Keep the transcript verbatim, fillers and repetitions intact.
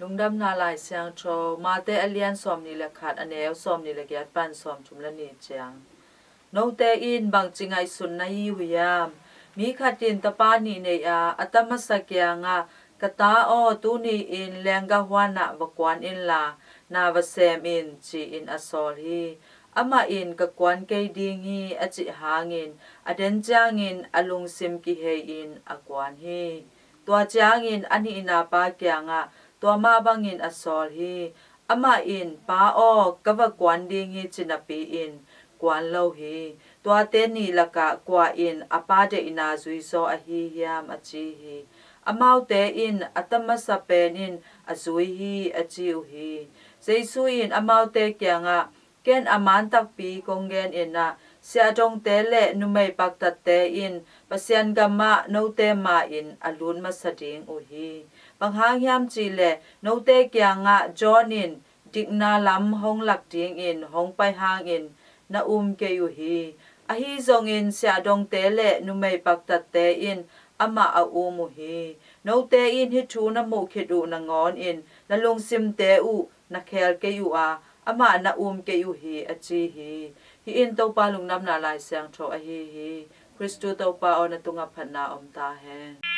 Lungdamna Lai Siangtho, Mate a lian sawmnih le khat, a neu sawmnih le giat pan sawmthum le nih ciang. Note in bangci ngaihsun na hi uh hiam? Mi khat in tapa nih nei a, a ta masa kiangah, "Ka ta aw, tuni-in leenggah huanah va kuan inla, na va sem in," ci-in a sawl hi. Amah in, "Ka kuan kei ding hi," a cih hangin, a den ciangin a lungsim kihei-in a kuan hi. Tua ciangin a nihna pa kiangah tua mah bangin a sawl hi. Amah in, "Pa aw, ka va kuan ding hi," ci napi-in kuan lo hi. Tuate nih lakah kua in a pa deihna zuizaw ahi hiam, a ci hi. Amaute in, "A ta masa pen in a zui hi," a ci uh hi. Jesu in amaute kiangah, "Ken a man takpi kong gen in ah, siahdongte le numei paktatte in Pasian gamah note ma-in a lut masa ding uh hi. Bang hang hiam cihleh note kiangah John in dikna lam hong lak dingin hong pai hangin na um kei uh hi. Ahi zongin siahdongte le numei paktatte in amah a um uh hi. Note in hih thu na muh khit uh nangawnin na lungsimte uh na khel kei uh a, amah na um kei uh hi," a ci hi. Hih in Topa Lungdamna Lai Siangtho ahi hi. Khristu Topa aw, na tungah phatna om ta hen.